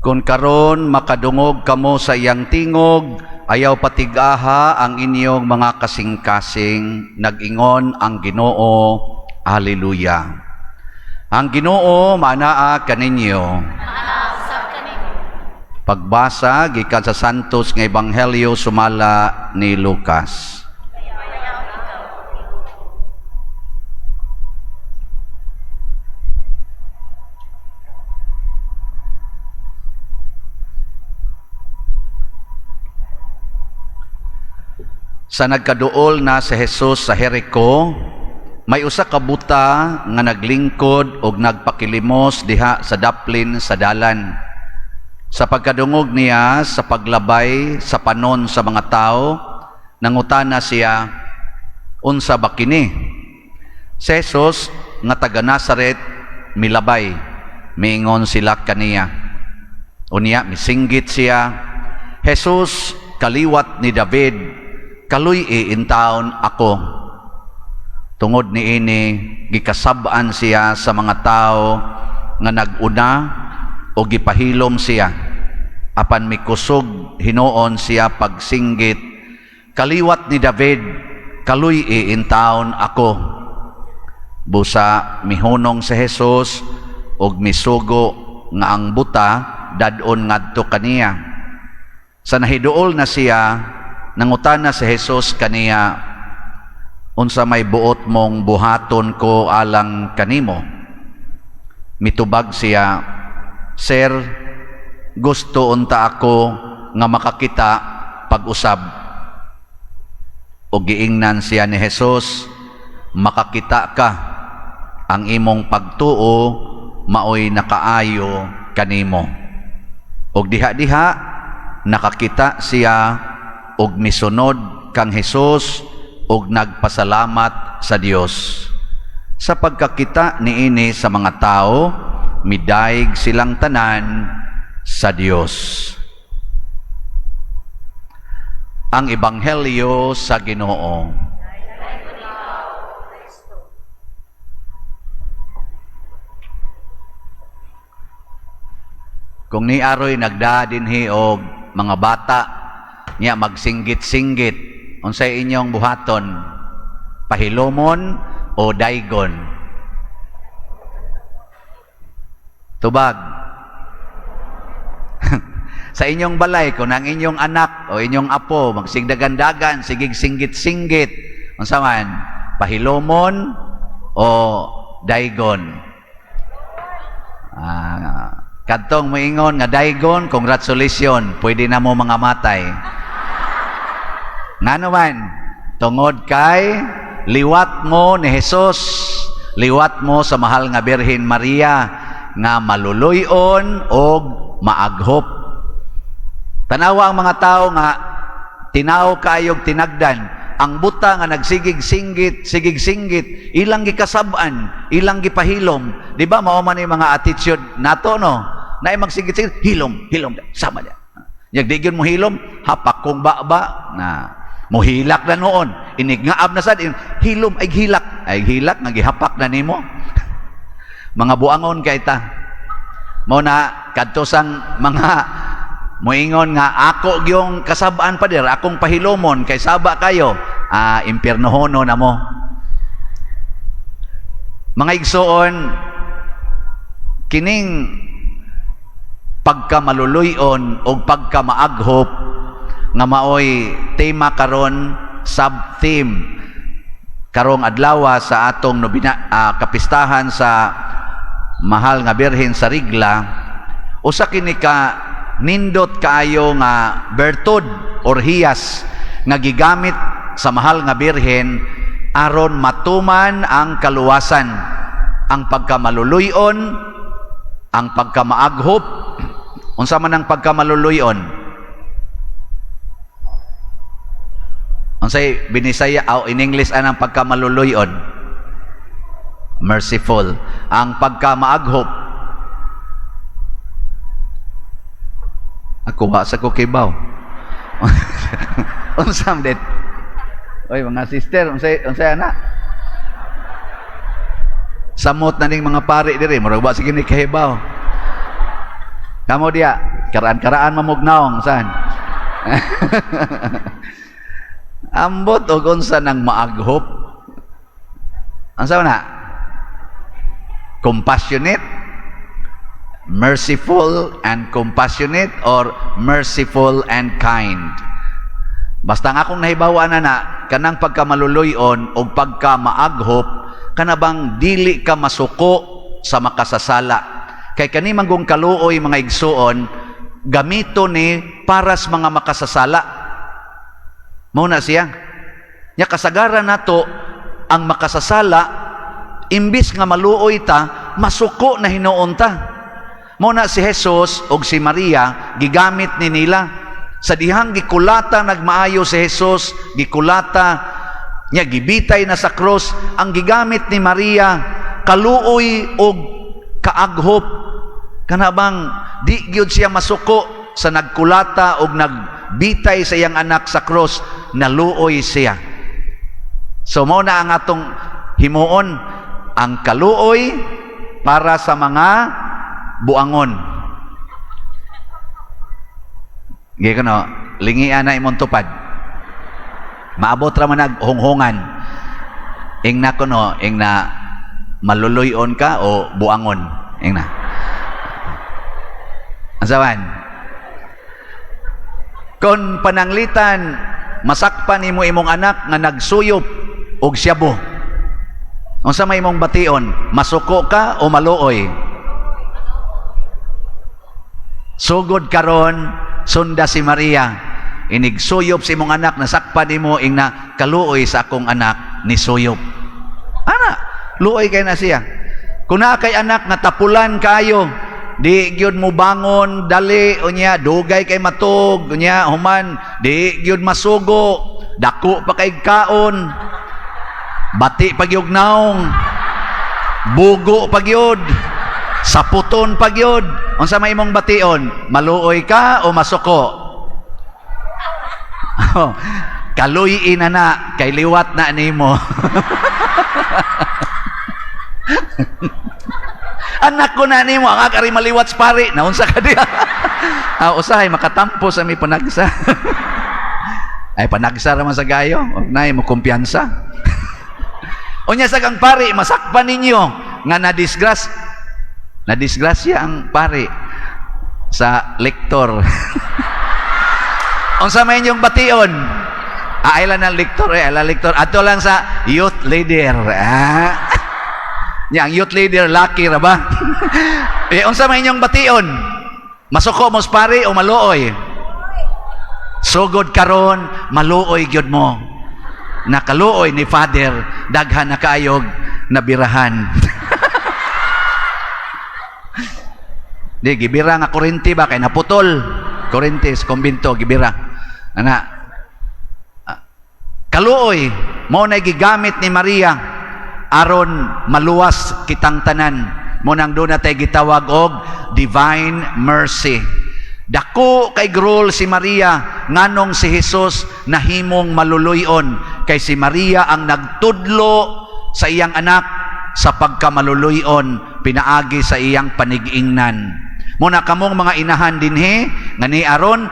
Kung karon makadungog kamo sa iyang tingog, ayaw patigaha ang inyong mga kasing-kasing, nag-ingon ang Ginoo. Hallelujah. Ang Ginoo maanaa kaninyo. Maanaa usab kaninyo. Pagbasa gikan sa Santos nga Ebanghelyo sumala ni Lucas. Dayaon ikaw, Ginoo. Sa nagkaduol na si Jesus sa Jericho, may usa ka buta nga naglingkod og nagpakilimos diha sa daplin sa dalan. Sa pagkadungog niya sa paglabay sa panon sa mga tao, nangutana siya, "Unsa ba kini?" Si Jesus nga taga Nazaret milabay, miingon sila kaniya. Unya misinggit siya, "Jesus, kaliwat ni David, kaluy-i intawon ako." Tungod niini, gikasab-an siya sa mga tao nga nag-una o gipahilom siya. Apan mikusog hinuon siya pagsinggit, "Kaliwat ni David, kaluy-i intawon ako." Busa mihunong si Jesus og misugo nga ang buta dad-on ngadto kaniya. Sa nahiduol na siya, nangutana si Jesus kaniya, "Unsa may buot mong buhaton ko alang kanimo?" Mitubag siya, "Sir, gusto unta ako nga makakita pag-usab." O giingnan siya ni Jesus, "Makakita ka, ang imong pagtuo maoy nakaayo kanimo." Og diha-diha nakakita siya og misunod kang Jesus og nagpasalamat sa Dios. Sa pagkakita niini sa mga tao, midayeg silang tanan sa Dios. Ang Ebanghelyo sa Ginoo. Dayaon ikaw, Kristo. Kung ni aroy nagda dinhi og mga bata niya magsinggit-singgit, unsay inyong buhaton? Pahilomon o daygon? Tubag. Sa inyong balay, kung ang inyong anak o inyong apo magsigdagandagan, sigig singgit-singgit, unsa man? Pahilomon o daygon? Kadtong moingon nga daygon, congratulations, pwede na mo mga matay. Ngano man, tungod kay liwat mo ni Jesus, liwat mo sa mahal nga Birhen Maria nga maluluy-on og maaghop. Tanawa ang mga tao nga tinaw kaayog tinagdan, ang buta nga nagsigig singgit, sigig singgit, ilang gikasab-an, ilang gipahilom. Di ba mao man yung mga attitude nato, no? Naay magsigit-sigit, hilom, hilom, sama niya. Yag di gyud mo hilom, hapak kong baba na muhilak na noon. Inignaab na sad, hilom ay hilak nga gihapak na nimo. Mga buangon kay ta. Mao na kadto sang mga moingon nga ako gyung kasab-an, pader, akong pahilomon kay saba kayo, impiernohono na mo. Mga igsoon, kining pagkamaluluyon o pagkamaaghop nga maoy tema karon, sub-theme karong adlaw sa atong nobina, kapistahan sa Mahal nga Birhen sa Rigla, usa kini ka nindot kaayo nga bertud or hiyas nga gigamit sa Mahal nga Birhen aron matuman ang kaluwasan, ang pagkamaluluyon, ang pagkamaaghop. Unsa man ang pagkamaluluyon? Unsay Binisaya o in English anang pagkamaluluyon? Merciful. Ang pagkamaaghop? Ako wa sa ko kibaw. Unsa man dit? Oy, mga sister, unsay unsay ana? Samot na ning mga pari diri, murag wa sige ni kahibaw. Kamo diya. Karaan-karaan mamugnaong saan. Ambot og unsa nang maaghop. Unsa na? Compassionate, merciful and compassionate, or merciful and kind. Basta ang akong nahibawa na na kanang pagkamaluluyon o pagka maaghop, kana bang dili ka masuko sa makasasala. Kay kani manggong kaluoy, mga igsuon, gamito ni para sa mga makasasala. Mao na siya. Nya kasagaran nato ang makasasala, imbis nga maluoy ta, masuko na hinuon ta. Mao na si Jesus og si Maria gigamit ni nila sa dihang gikulata nagmaayo si Jesus, gikulata niya, gibitay na sa cross, ang gigamit ni Maria kaluoy og kaaghop, kana bang di gyud siya masuko sa nagkulata og nagbitay sa iyang anak sa cross, naluoy siya. So mao na ang atong himuon, ang kaluoy para sa mga buangon. Gi kuno, lingian na imong tupad. Maabot ra man nag hunghungan. Ingna kuno, ingna maluluyon ka o buangon. Ingna. Unsa man? Kung pananglitan masakpan nimo imong anak nga nagsuyop og siyabo. Unsa may imong bation? Masuko ka o maluoy? Sugod karon, sunda si Maria. Inigsuyop si imong anak, nasakpan nimo, ingna, "Kaluoy sa akong anak ni suyop." Ana, luoy kay na siya. Kung naa kay anak nga tapulan kayo, di gyud mo bangon dali, unya dugay kay matug, unya human di gyud masugo, dako pa kay kaon, bati pa gyud naong, bugo pa gyud, saputon pa gyud. Unsa may imong bation? Maluoy ka o masuko? Kaluy na na kay liwat na nimo. Anak ko na nimo ang akari maliwat sa pari. Naunsa ka diha? Usahay makatampo sa may panagsa. Ay, panagsa raman sa gayo. Wag na mo kumpiyansa. Unya sa kang pari, masakpan ninyo nga na-disgrace. Na-disgrasya ang pari sa lektor. Unsa may inyong bation? Ah, ay lang ng lektor eh, ala lektor. Ato lang sa youth leader. Ah. Nya ang youth leader laki ra ba? Eh, unsa may inyong bation? Masuko mo sa pari o maluoy? Sugod karon, maluoy gyud mo. Nakaluoy ni Father, daghan na kaayog nabirahan. Di gibira nga kuryente ba kay naputol. Kuryente sa kumbinto gibira. Ana. Ah, kaluoy mao na gigamit ni Maria aron maluwas kitang tanan. Mo nang doon na tayo gitawag og divine mercy. Dako kay role si Maria nganong si Jesus nahimong maluluyon, kay si Maria ang nagtudlo sa iyang anak sa pagkamaluluyon pinaagi sa iyang panigingnan. Muna kamong mga inahan dinhi nga ni aron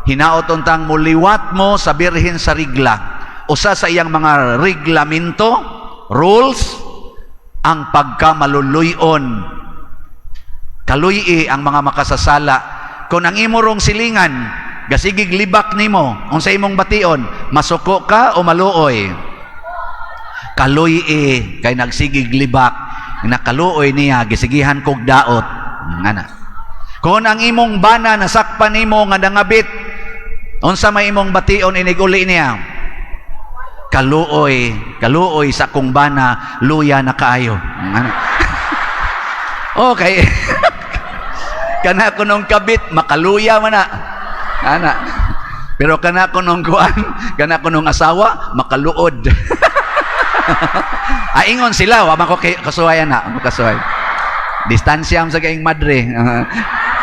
hinaot untang muliwat mo sa Birhen sa rigla. Usa sa iyang mga reglamento, rules, ang pagkamaluluyon. Kaluy ang mga makasasala. Kung ang imo rong silingan gasigig libak nimo, unsa imong bation? Masuko ka o maluoy? Kaluy kay nagsigig libak, nakaluoy niya, gisigihan kog daot. Ana. Kung ang imong bana nasakpan nimo nga nangabit, unsa may imong bation inig uli niya? Kaluoy, kaluoy sa akong bana, luya na kaayo. Ana. Okay. Kana kunong kabit makaluya man na. Ana. Pero kana kunong kuan, kana kunong asawa makaluod. Ah, ingon sila, wa man ko kay kasuwayan na, ako kasuway. Distansya sa kaing madre.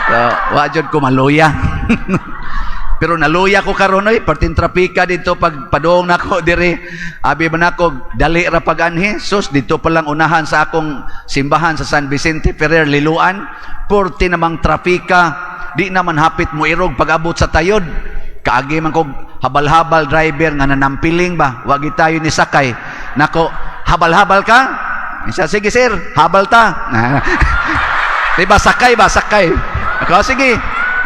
So, wa jud ko maluya. Pero naluya ko karon oy, perting trapika dito pag padung nako diri. Abi man ako dali ra pag-anhi. Sus, dito pa lang unahan sa akong simbahan sa San Vicente Ferrer, Liloan, porte namang trapika. Di naman hapit mo irog pag-abot sa tayod. Kaagi man kog habal-habal driver nga nanampiling ba, wag tayo ni sakay. Nako, "Habal-habal ka?" Siya, "Sige sir, habal ta." Di ba, sakay ba, sakay. Nako, "Sige."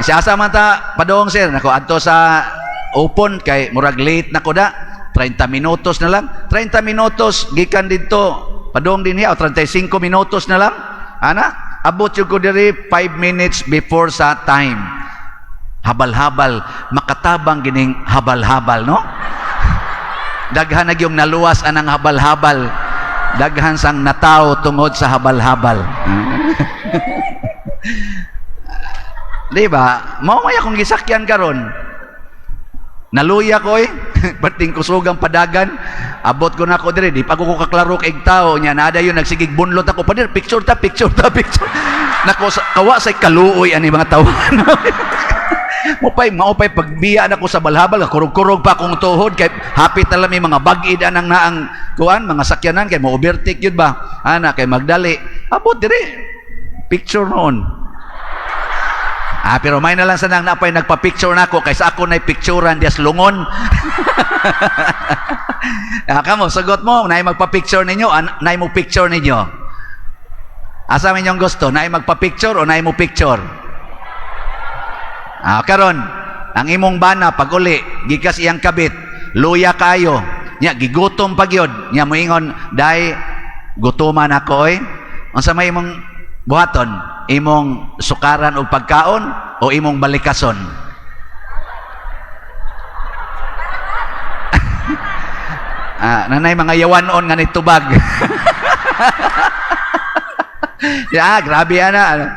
Siya, "Asa man ta padong, sir?" Nako, "Adto sa Opon kay murag late na ko da. 30 minutos na lang." 30 minutos gikan didto padong dinhi o 35 minutos na lang. Ana, abot jud ko diri 5 minutes before sa time. Habal-habal, makatabang gining habal-habal, no? Daghan na yung naluwas anang habal-habal. Daghan sang natawo tungod sa habal-habal. Di ba? Mao may akong gisakyan karon. Naluya ko eh. Perting kusugang padagan. Abot ko na ako dire. Di pa ko kaklaro kay tao nya. Nada yun nagsigig bunlot ako. "Pader, picture ta, picture ta, picture." Nako, kawa say kaluoy ani mga tawo. Mupay maupay pagbiya na ko sa balhabal, kurog-kurog pa akong tuhod kay hapit na lang may mga bag-id anang naang kuan mga sakyanan kay mo overtake yun ba ana kay magdali. Abot dire, picture noon. Ah, pero may na lang sa nang napay nagpa-picture nako kaysa ako na picturean dias lungon. Ah, kamo, sagot mo, naay magpa-picture ninyo, naay mo picture ninyo. Asa man inyong gusto, naay magpa-picture o naay mo picture? Ah, karon, ang imong bana pag uli gikas iyang kabit, luya kayo. Nya gigutom pa gyud. Nya moingon, "Day, gutuman ako oy." Unsa may imong buhaton? Imong sukaran og pagkaon o imong balikason? Ah, nanay mga yawanon nga nitubag. Ya, grabe ana.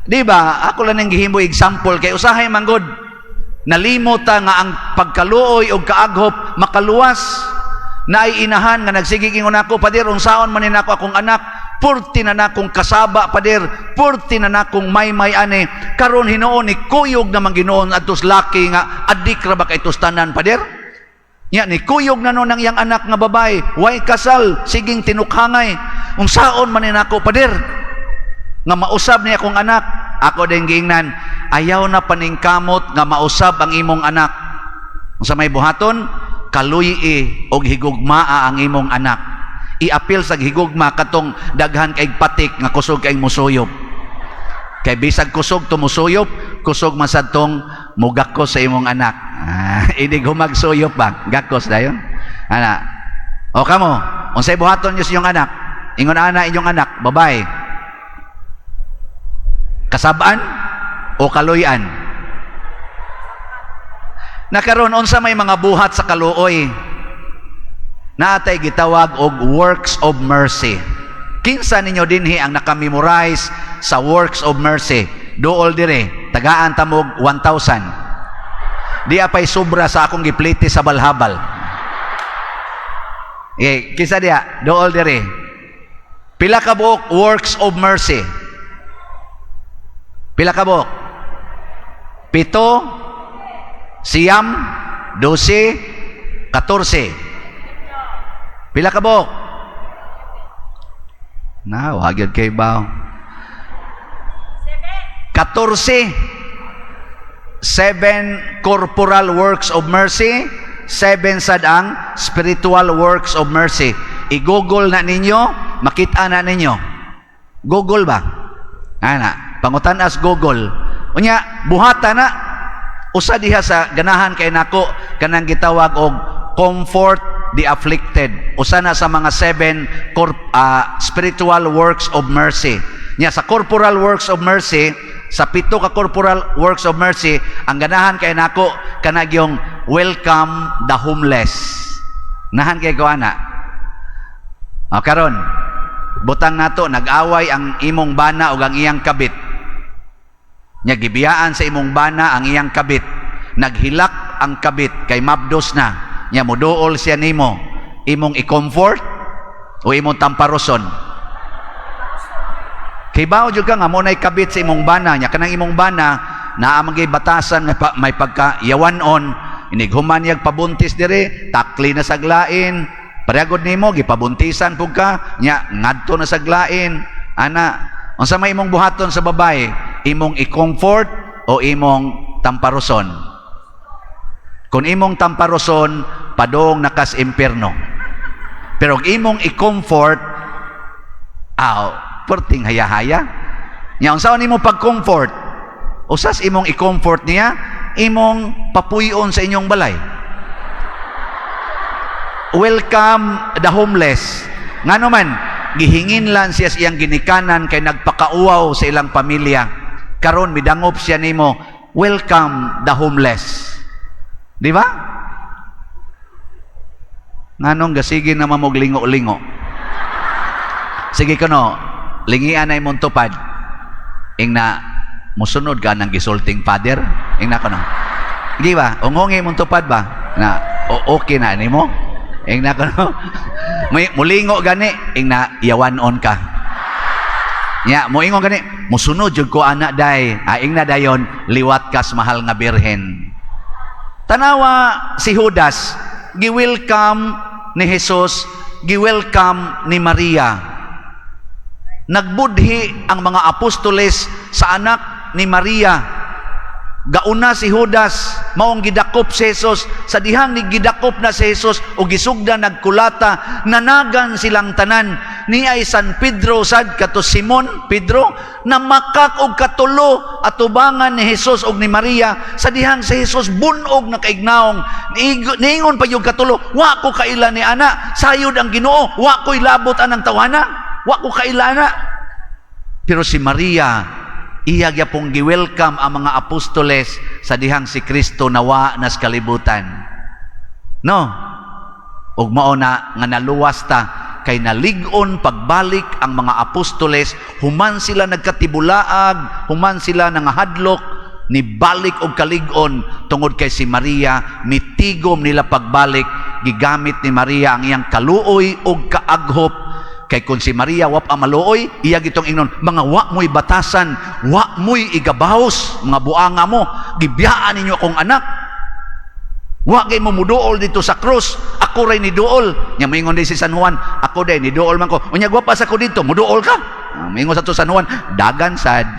Di ba? Ako lang nang gihimo example kay usahay man gud. Nalimot ta nga ang pagkaluoy og kaaghop makaluwas. Naay inahan nga nagsigig ingon ako, "Pader, unsaon man ni nako akong anak? Purti na nakong kasaba, pader, purti na nakong maymay ani. Karon hinuon ni kuyog naman Ginoon adtos laki nga adik ra ba kay tanan, pader." Nya ni kuyog na no ng iyang anak nga babae, way kasal, siging tinukhangay. "Unsaon man ni nako, pader, nga mausab niya akong anak?" Ako din giingnan, "Ayaw na paningkamot nga mausab ang imong anak. Unsa may buhaton, kaluy-i og higugmaa ang imong anak. Iapil sa higugma katong daghan kay patik nga kusog kay musuyop. Kay bisag kusog tumusuyop, kusog man sad tong mugakos sa imong anak." Ah, inig humagsuyop ba? Gakos dayon. Ana. O kamo, unsay buhaton niyo sa inyong anak? Ingon ana inyong anak, babae. Kasabaan o kaluyan? Nakaron, unsa may mga buhat sa kaluoy? Naatay gitawag og works of mercy. Kinsa ninyo dinhi ang nakamemorize sa works of mercy? Duol dire, tagaan tamog 1,000. Di apay sobra sa akong gipliti sa balhabal. Eh, kinsa diya? Duol dire. Pila ka buok works of mercy? Pila ka buok? 7, 9, 12, 14. Pila ka buok? Na, wag yun kay baw. 14. Seven corporal works of mercy, seven sad ang spiritual works of mercy. I-Google na ninyo, makita na ninyo. Google ba? Ana, pangutan-as Google. Unya, buhata na usa diha sa ganahan kay nako kanang gitawag og comfort the afflicted. Usa na sa mga seven spiritual works of mercy. Nya sa corporal works of mercy, sa 7 ka corporal works of mercy, ang ganahan kay nako kanag yung welcome the homeless. Nahan kay ko ana. O karon, butang nato nag-away ang imong bana ug ang iyang kabit. Nya gibiyaan sa imong bana ang iyang kabit. Naghilak ang kabit kay mabdos na. Nya moduol siya nimo. Imong i-comfort o imong tamparoson? Kay bao jud ka nga mo nay kabit sa imong bana nya kanang imong bana naa man gyud batasan may pagka yawan-on inig human niyag pabuntis dire, takli na saglain. Pareagod nimo gipabuntisan pug ka nya ngadto na saglain ana. Unsa may imong buhaton sa babae? Imong i-comfort o imong tamparoson? Kung imong tamparoson, padong nakas impierno. Pero kung imong i-comfort, aw, perting haya-haya. Nya unsaon nimo pag-comfort? Usas imong i-comfort niya, imong papuyon sa inyong balay. Welcome the homeless. Ngano man, gihingin lang siya sa iyang ginikanan kay nagpakauwaw sa ilang pamilya. Karon midangop siya nimo, welcome the homeless. Di ba? Nganong gasige naman mo lingo-lingo? Sige kuno, lingian na imong tupad. Ingna, musunod ka ng gisulting father? Ingna kuno. Di ba? Ungongi imong tupad ba? Na, okay na nimo? Ingna kuno. May mulingo gani, ingna yawan-on ka. Nya, moingon gani, musunod jud ko ana day. Ah, ingna dayon, liwat kas mahal nga birhen. Tanawa si Judas, gi-welcome ni Jesus, gi-welcome ni Maria. Nagbudhi ang mga apostoles sa anak ni Maria. Gauna si Judas, maong gidakop si Jesus. Sa dihang ni gidakop na si Jesus o gisugda nagkulata, nanagan silang tanan. Ni ay San Pedro sad kato Simon Pedro namakak og katulo atubangan ni Jesus og ni Maria. Sa dihang si Jesus bunog na kaignaong, niingon pa yung katulo, "Wa ko kaila ni ana, sayod ang Ginoo, wa ko'y labot anang tawana, wa ko kaila ana." Pero si Maria, iya gyapong gi-welcome ang mga apostoles sa dihang si Kristo nawa nas kalibutan. No? Ug mao na nga naluwas ta kay nalig-on pagbalik ang mga apostoles human sila nagkatibulaag, human sila nangahadlok, nibalik og kalig-on tungod kay si Maria mitigom nila pagbalik. Gigamit ni Maria ang iyang kaluoy ug kaaghop, kay kung si Maria wa pa maluoy, iya gitong ingnon, "Mga wa mo'y batasan, wa mo'y igabahos, mga buanga mo, gibiyaan ninyo akong anak. Wa kay mo muduol dito sa krus, ako ray ni duol." Nya moingon din si San Juan, "Ako day ni duol man ko. Unya gwapa sa ko dito, muduol ka?" Ah, moingon sa to San Juan, "Dagan sad."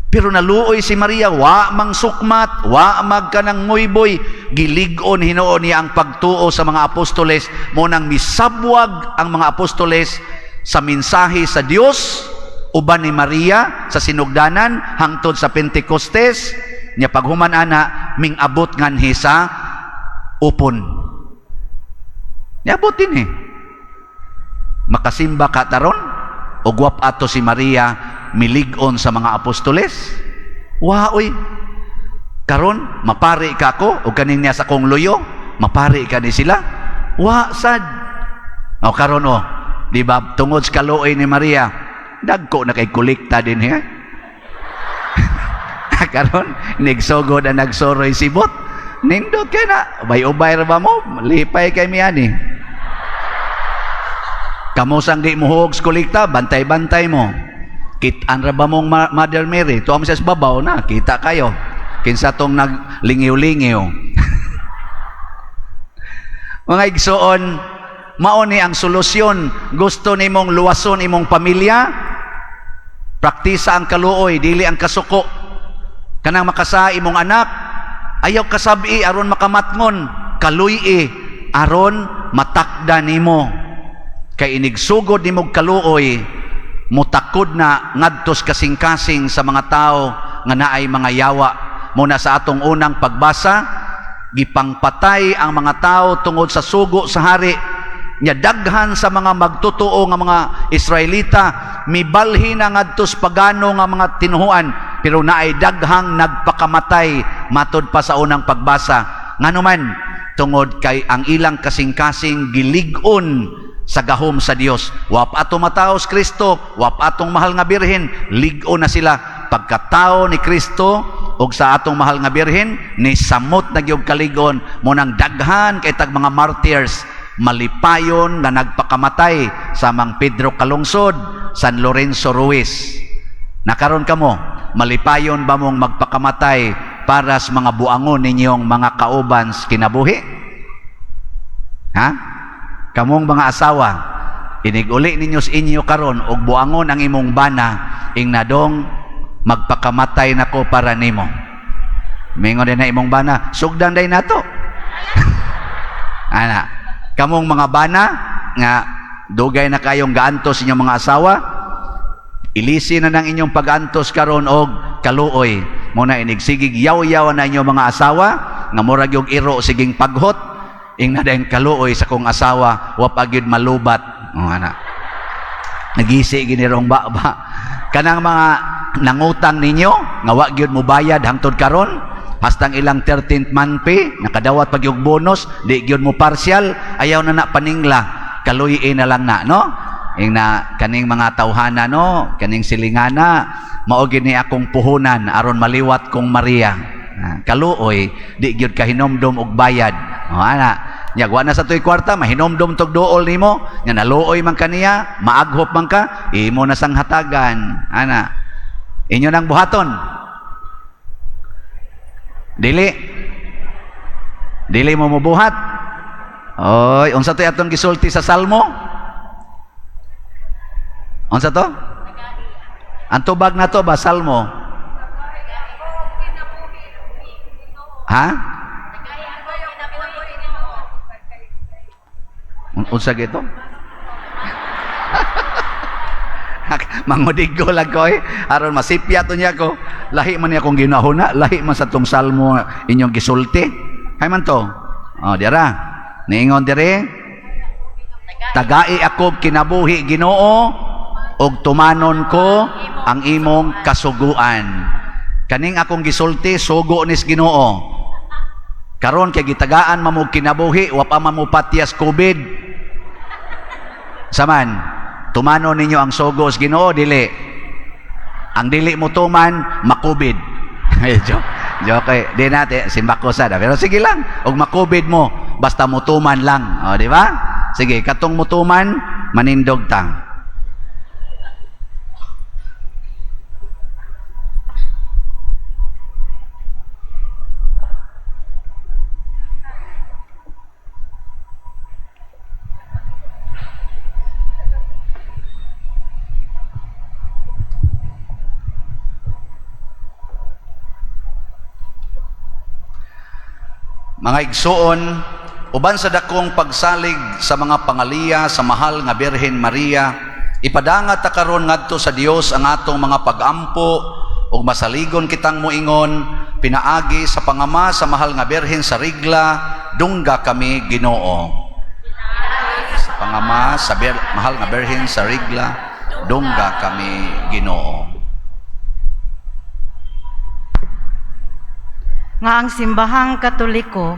Pero naluoy si Maria, wa mang sukmat, wa mag kanang muyboy, gilig-on hinuon niya ang pagtuo sa mga apostoles, mo nang misabwag ang mga apostoles sa mensahe sa Dios uban ni Maria sa sinugdanan hangtod sa Pentecostes. Nya paghuman ana, ming-abot nganhi sa upon. Niabot din eh. Makasimba ka taron o gwap ato si Maria milig-on sa mga apostoles? Wa oy. Karon mapari ka ko o kaning niya sa kong luyo, mapari ka ni sila? Wa sad. O karon o, di ba tungod sa kaluoy ni Maria, dagko na kay kolekta din ha. Karon nigsugod ang nagsoroy sibot. Nindot kay na, ubay-ubay ra ba mo? Lipay kay miani. Kamo sang di mo huog sa kolekta, bantay-bantay mo. Kitaan ra ba mong Mother Mary? Tuwa mo siya sa babaw na, kita kayo. Kinsa tong naglingiw-lingiw. Mga igsoon, mao ni ang solusyon. Gusto nimong luwason imong pamilya? Praktisa ang kaluoy, dili ang kasuko. Kanang makasa imong anak, ayaw kasabi aron makamatngon, kaluy aron matakda nimo. Kay inigsugod nimo kaluoy, mutakod na ngadtos kasing-kasing sa mga tao nga naay mga yawa. Muna sa atong unang pagbasa, gipangpatay ang mga tao tungod sa sugo sa hari. Nya daghan sa mga magtotoo nga mga Israelita mibalhin na ngadtos pagano nga mga tinuhuan, pero naay daghang nagpakamatay matod pa sa unang pagbasa. Ngano man? Tungod kay ang ilang kasing-kasing gilig-on sa gahom sa Dios. Wa pa ato mataos Kristo, wa pa atong mahal nga birhen, lig-on na sila. Pagkatao ni Kristo ug sa atong mahal nga birhen, ni samot na gyud kalig-on mo nang daghan kay tag mga martyrs malipayon nga nagpakamatay sa Mang Pedro Calungsod, San Lorenzo Ruiz. Nakaron kamo, malipayon ba mong magpakamatay para sa mga buangon ninyong mga kauban sa kinabuhi? Ha? Kamong mga asawa, inig-uli ninyo sa inyo karon og buangon ang imong bana, ing nadong Magpakamatay nako para nimo. Mingon din na imong bana, sugdan day nato. Ana, kamong mga bana nga dugay na kayong gaantos inyong mga asawa, ilisi na ng inyong pag-antos karon og kaluoy. Muna inigsigig yaw-yaw na inyong mga asawa nga murag yung iro siging paghot, ing na dayong kaluoy sa kong asawa, wa pa gyud malubat. O, ana. Nagisi ginirong ba. Kanang mga nangutang ninyo nga wa gyud mobayad hangtod karon, hastang ilang 13th month pay, nakadawat pag yung bonus, di gyud mo partial, ayaw na na paningla, kaluyin na lang na, no? Ing na kaning mga tawhana, no, kaning silingana, mao gyud ni akong puhunan aron maliwat kong Maria. Ah, kaluoy, di gyud ka hinomdom og bayad. O ana, nya wa na sa tuy kwarta, mahinomdom tog duol nimo, nya naluoy man kaniya, maaghop man ka, imo na sang hatagan. Ana, inyo nang buhaton. Dili. Dili mo mobuhat. Oy, unsa to'y atong gisulti sa Salmo? Unsa to? Ang tubag na to ba Salmo? Ha? Unsa gito? Mangudigo lang ko eh. Aron masipya to niya ko. Lahi man niya akong ginahuna, lahi man sa tong salmo inyong gisulti. Hay man to. Oh, dira. Niingon dire. Tagai ako kinabuhi Ginoo ug tumanon ko ang imong kasuguan. Kaning akong gisulti sugo nis Ginoo. Karon kay gitagaan man mo kinabuhi, wa pa man mo patyas COVID. Saman, tumanon ninyo ang sugo sa Ginoo, dili. Ang dili mo tuman, makubid. Joke. Joke eh. Di natin, simbako sada. Pero sige lang, og makubid mo, basta mutuman lang. O, di ba? Sige, katong mutuman, manindog ta. Mga igsuon, uban sa dakong pagsalig sa mga pangaliya sa mahal nga Birhen Maria, ipadangat ta karon ngadto sa Dios ang atong mga pagampo ug masaligon kitang moingon pinaagi sa pangama sa mahal nga Birhen sa rigla, dungga kami Ginoo. Sa pangama sa mahal nga Birhen sa rigla, dungga kami Ginoo. Nga ang simbahang Katoliko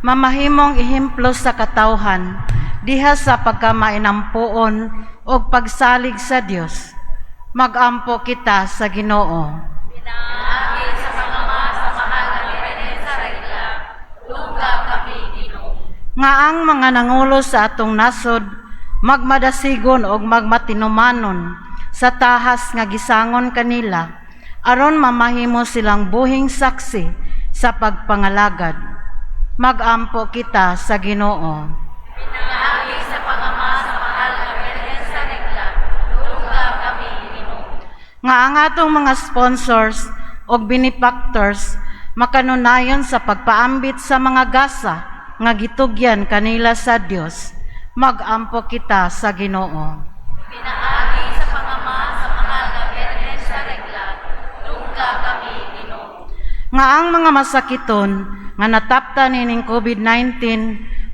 mamahimong ehemplo sa katawhan diha sa pagkamainampuon og pagsalig sa Dios. Magampo kita sa Ginoo. Pinaagi sa pangama sa mahal nga Birhen sa regla, dungga kami Ginoo. Nga ang mga nangulo sa atong nasod magmadasigon og magmatinumanon sa tahas nga gisangon kanila aron mamahimo silang buhing saksi sa pagpangalagad. Magampo kita sa Ginoo. Pinaagi sa pangama sa mahal nga Birhen sa regla, dungga kami Ginoo. Nga ang atong mga sponsors og benefactors makanunayon sa pagpaambit sa mga gasa nga gitugyan kanila sa Dios. Magampo kita sa Ginoo. Pinaagi sa pangama sa mahal nga Birhen sa regla, dungga kami Ginoo. Nga ang mga masakiton nga natapta nining COVID-19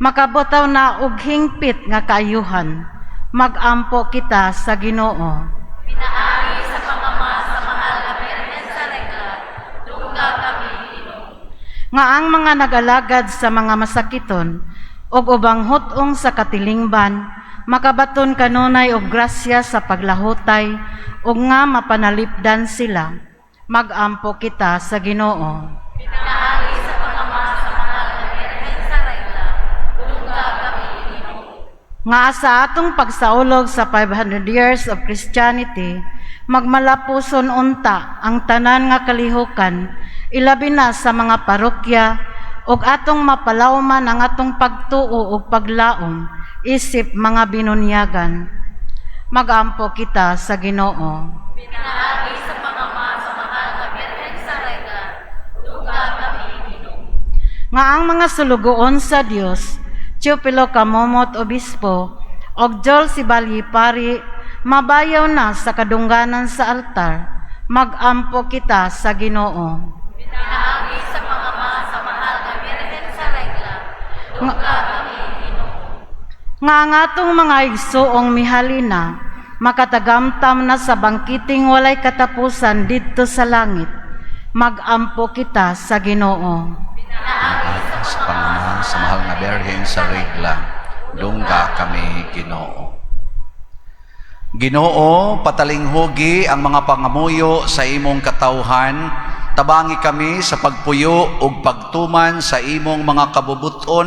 makabutaw na og hingpit nga kaayuhan. Magampo kita sa Ginoo. Pinaagi sa pangama sa mahal nga Birhen sa regla, dungga kami Ginoo. Nga ang mga nagalagad sa mga masakiton og ubang hut-ong sa katilingban makabaton kanunay og grasya sa paglahutay ug nga mapanalipdan sila. Magampo kita sa Ginoo. Pinaagi sa pangama sa mahal nga Birhen sa regla, dungga kami Ginoo. Nga sa atong pagsaulog sa 500 years of Christianity, magmalapuson unta ang tanan nga kalihukan, ilabi na sa mga parokya, ug atong mapalawman ang atong pagtuo ug paglaom isip mga binunyagan. Magampo kita sa Ginoo. Pinaagi sa pangama sa mahal Nga ang mga sulugoon sa Dios, Teofilo Camomot Obispo, og Joel Sibali Pari, mabayaw na sa kadungganan sa altar, magampo kita sa Ginoo. Pinaagi sa pang-ama sa mahal nga Birhen sa Regla, dungga kami, Ginoo. Nga ang atong mga igsuong mihalina, makatagamtam na sa bangkiting walay katapusan didto sa langit, magampo kita sa Ginoo. Pinaagi Sa pang-ama sa mahal nga Birhen sa Regla, dungga kami, Ginoo. Ginoo, patalinghugi ang mga pangamuyo sa imong katawhan, tabangi kami sa pagpuyo ug pagtuman sa imong mga kabubuton,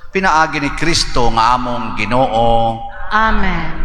pinaagi ni Kristo nga among Ginoo. Amen.